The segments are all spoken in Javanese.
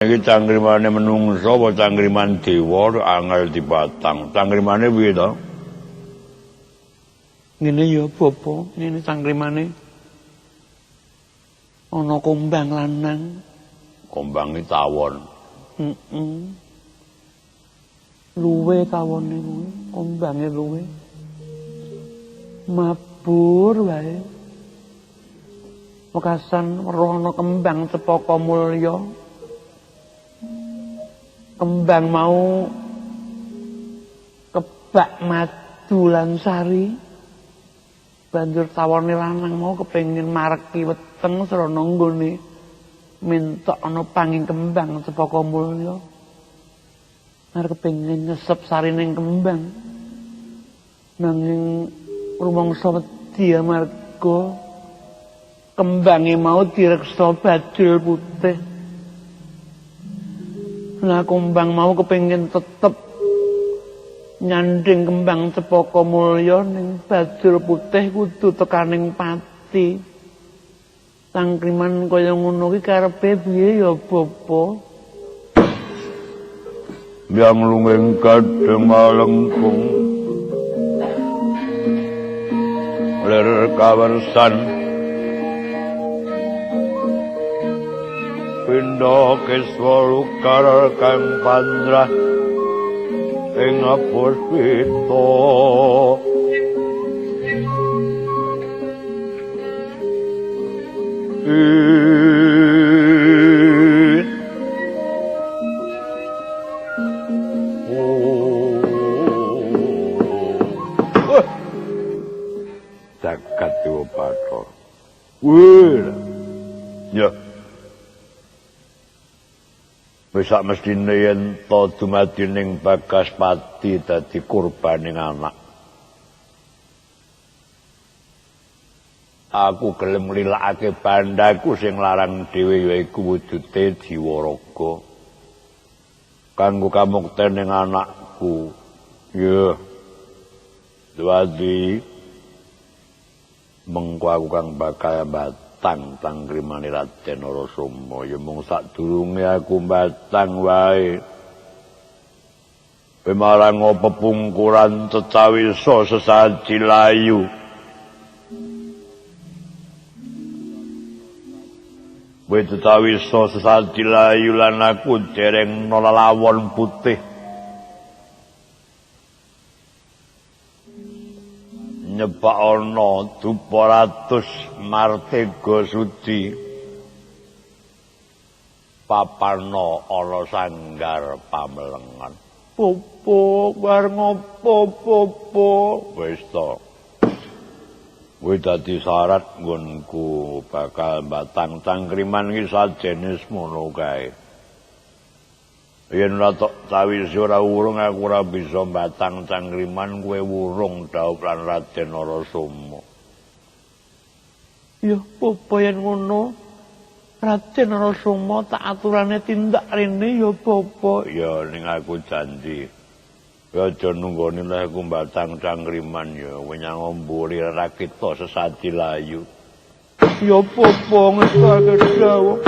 Iki cangkrimane menungso apa cangkriman dewa angel dibatang. Cangkrimane piye to? Ngene ya bapa, ngene cangkrimane. Ana kumbang lanang. Kumbang iki tawon. Heeh. Luwe tawone kuwi, kumbange luwe. Mabur wae. Wekasan weruh ana kembang cepaka mulya. Kembang mau kebak madu lan sari. Banjur tawone lanang mau kepengin mareki weteng srana nggone minta ana panging kembang cepaka mulya. Arep kepengin nyesep sarine kembang. Nanging rumangsa wedi amarga kembange mau direksa bajul putih. Lah kumbang mau kepengin tetep nyanding kembang cepaka mulya ning bajul putih kudu tekaning pati. Cangkriman kaya ngono ki karepe piye ya bapa? Yang lungeng kadang malengkung lir kawersan pindha kiswa lukar kang pandrah ing apuspita. Jagat Dewa Bathara. Wih. Ya. Wis sak mestine yen to dumadi ning Bagaspati dadi kurbaning anak. Aku gelem nglilakake bandaku sing larang dhewe yaiku wujude jiwa raga. Kanggo kamukten ning anakku. Ya. Dumadi mengko aku kang bakal batang tangkrimane Raden Narasoma ya mung sadurunge aku batang wae. Kowe marang pepungkuran cecawisa sesaji layu. Kowe cecawisa sesaji layu lan aku dereng nolawon putih. Nyebak ana dupa ratus martega sudi papana ana sanggar pamelengan. Popo bar ngopo popo? Wis to. Kuwi dadi syarat nggonku bakal batang cangkriman iki sajene semono kae. Yen ora tok cawisi ora wurung aku ora bisa batang cangkriman kowe wurung dhaup lan Raden Narasoma. Ya apa yen ngono Raden Narasoma tak aturane tindak rene ya bapa. Ya ning aku janji. Ya aja nunggoni lek aku batang cangkriman ya menyang mburi rakita sesadi layu. Ya bapa ngesake dawuh.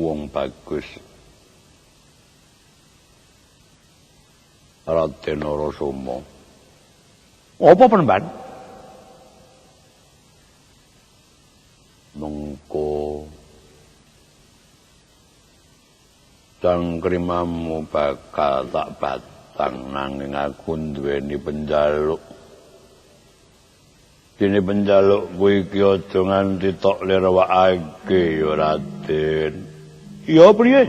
wong bagus. Raden Narasoma. Apa penemban? Mengko cangkrimamu bakal tak batang nanging aku duweni penjaluk. Dene penjaluk kuwi iki aja nganti tok lirwakake ya Raden. Ya priye?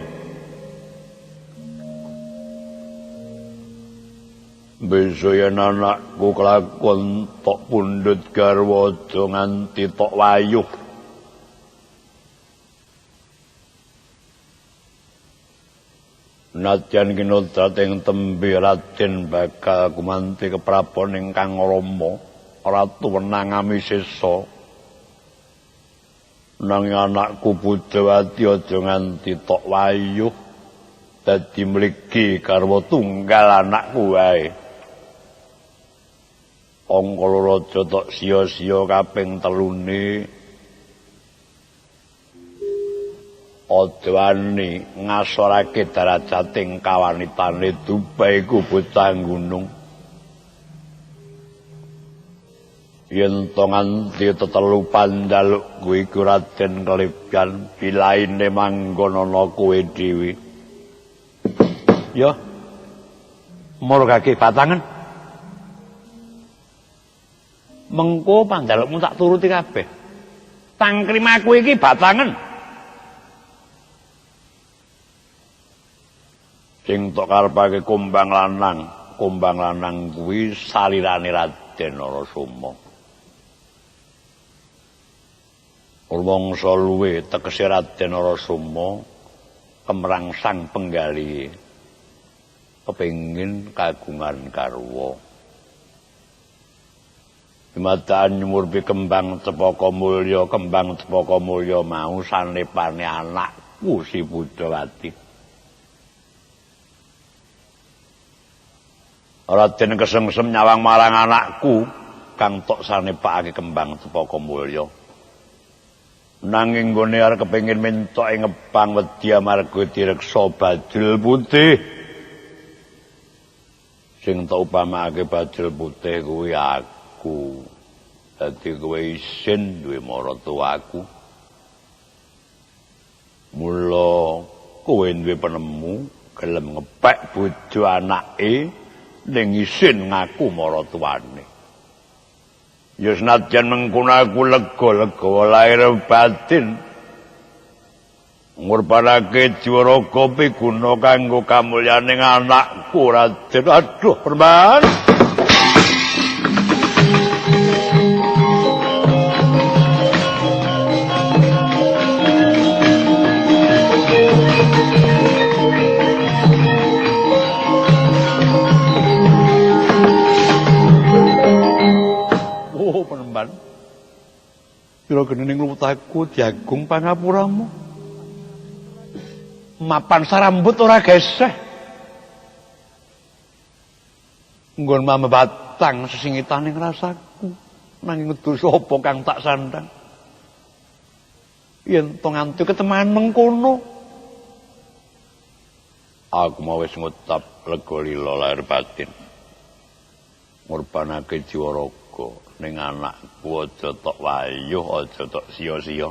Besok yen anakku kelakon tok pundhut garwa aja nganti tok wayuh. Nadyan kinodrat ing tembe Raden bakal gumanti keprabon ingkang Rama, Ratu wenang amisesa. Nanging anakku Budawati aja nganti tok wayuh dadi mligi garwa tunggal anakku wae. Angka loro aja tok sia-sia kaping telune. Aja wani ngasorake darajating kawanitane Dubai iku bocah gunung. Yen to nganti tetelu panjaluk kuwi iku Raden Kelipyan bilaine manggon ana kowe dhewe. Ya. Murgake batangan. Mengko panjalukmu tak turuti kabeh. Tangkrimaku iki batangan. Sing tok karepake kumbang lanang kuwi salirane Raden Narasoma. Rumangsa luwe tegese Raden Narasoma kemrangsang penggalih kepengin kagungan garwa. Dumadakan nyumurbi kembang cepaka mulya, kembang cepaka mulya mau sanepane anakku si Budawati. Raden kesengsem nyawang marang anakku kang tok sanepake kembang cepaka mulya. Nanging nggone arep kepengin mentok ing ngebang wedi amarga direksa bajul putih. Sing tok upamakake bajul putih kuwi aku. Dadi kowe isin duwe maratuwaku. Mula kowe duwe penemu gelem ngepek bojo anake ning isin ngaku maratuwane. Ya senajan mengkono aku lega-lega lahir batin. Ngorbanake jiwa raga piguna kanggo kamulyaning anakku Raden. Aduh, perman. Pira gening lutaku diagung pangapuramu. Mapan sarambut ora geseh. Nggon mamebatang sesingitane rasaku. Nanging dosa apa kang tak sandang? Yen to nganti keteman mengkono. Aku mau wis ngucap lega lila lahir batin. Ngorbanake jiwa raga ning anakku aja tok wayuh, aja tok sia-sia.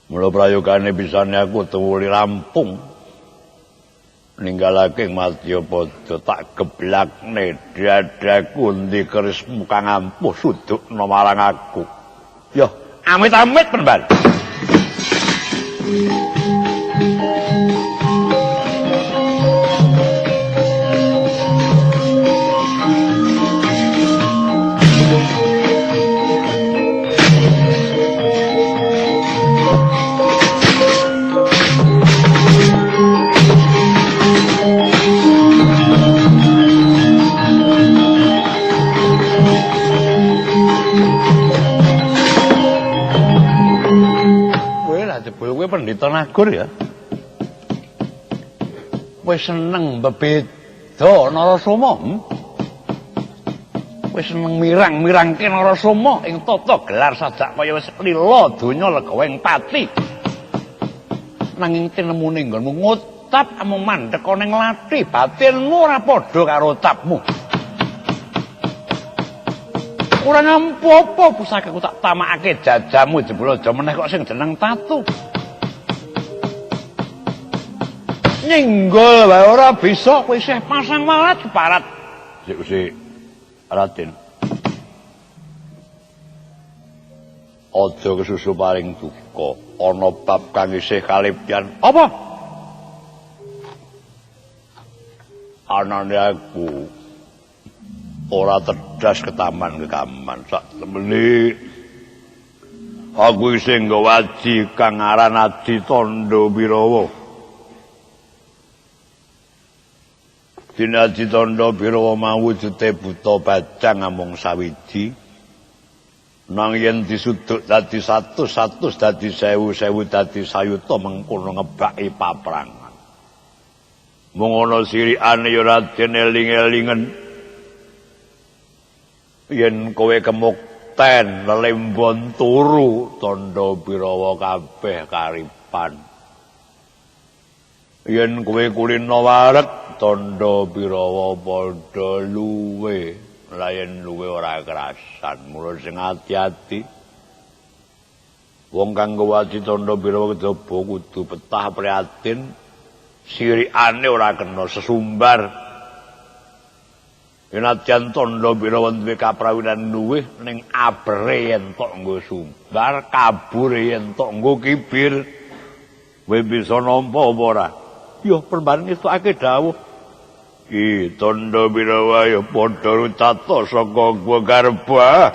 Mula prayogane bisane aku tuwuli rampung. Ninggalake madyapada tak geblakne dadaku endi kerismu kang ampuh sudukna marang aku. Yo, amit-amit penemban. Pendeta Nagur ya. Wis seneng bebeda Narasoma. Wis seneng mirang-mirangke Narasoma ing tata gelar sajak kaya wis lila donya legawa ing pati. Nanging tinemune nggonmu ngucap amung mandhek ana ing lathi, batinmu ora padha karo ucapmu. Ora nampa apa pusakaku tak tamakake jajamu jebul aja meneh kok sing jeneng tatu. Nyinggol wae ora bisa, kowe isih pasang walat keparat. Sik sik Raden. Aja kesusu paring duka, ana bab kang isih kalipyan. Apa? Anane aku ora tedas ketaman kekaman sak temene. Aku isih nggawa aji kang aran Aji Tandha Birawa. Dene Aji Tandha Birawa mawujude buta bajang amung sawiji. Nang yen disuduk dadi 100, 100 dadi 1000, 1000 dadi sayuta mengkono ngebaki paprangan. Mung ana sirikane ya Raden eling-elingen. Yen kowe kemukten lelembon turu Tandha Birawa kabeh karipan. Yen kowe kulina wareg Tandha Birawa padha luwe. Lah yen luwe ora kerasan, mula sing ati-ati. Wong kang nggawa aji Tandha Birawa kejaba kudu betah prihatin, sirikane ora kena sesumbar. Yen Tandha Birawa duwe kaprawiran luwih ning abere yen tok nggo sumbar, kabure yen tok nggo kibir. Kowe bisa nampa apa ora? Yo permbahan ngestukake dawuh. Ki Tandha Birawa ya padha rucata saka gua garba.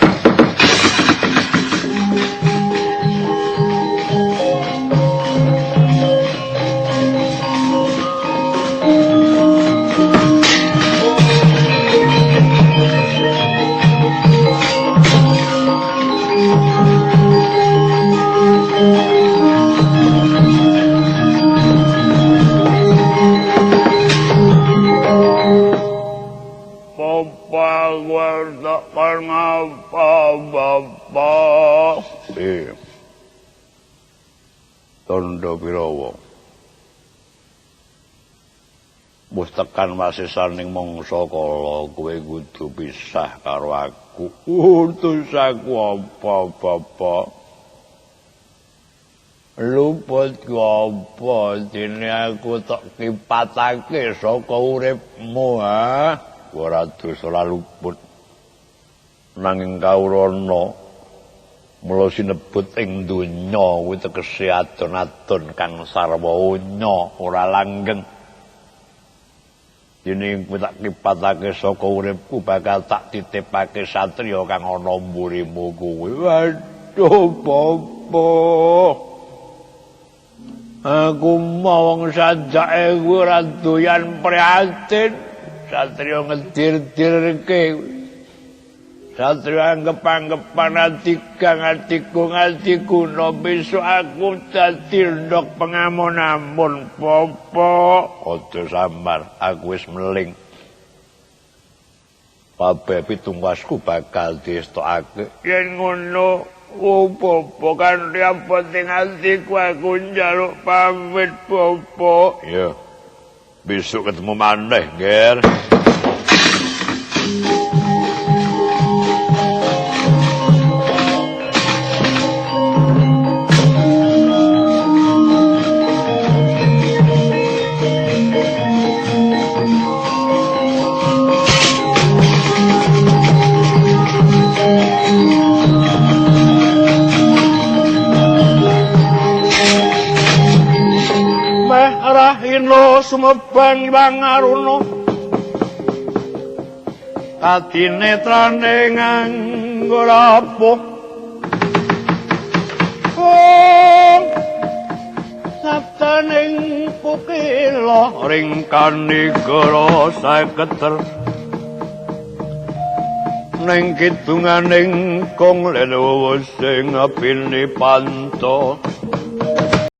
Tandha Birawa wis tekan wasisaning mangsa kala kowe kudu pisah karo aku. Utus aku apa bapak? Luput apa dene aku tok kipatake saka uripmu ha? Ora dosa luput. Nanging kawrana mula sinebut ing donya kuwi tegese adon-adon kang sarwa onya ora langgeng. Dene kuwi tak kipatake saka uripku bakal tak titipake satriya kang ana mburimu kuwi. Waduh bapak, aku mau wong sajake kuwi ora doyan prihatin. Satriya ngedir-dirke, satriya anggep-anggepan atigang atiku ngatikuno besok aku dadi ndok pengamon-amon bapak. Aja samar, aku wis meling. Kabeh pitungkasku bakal diestokake. Yen ngono, oh bapak kanthi abot ing atiku aku njaluk pamit bapak. Iya. Besok ketemu maneh, Ger. Rahina sumebang Wangaruna kadinetrane nganggo rapuh sabdaning pukila ringkani gara saketer ning kidunganing kong leluwus sing apine panto.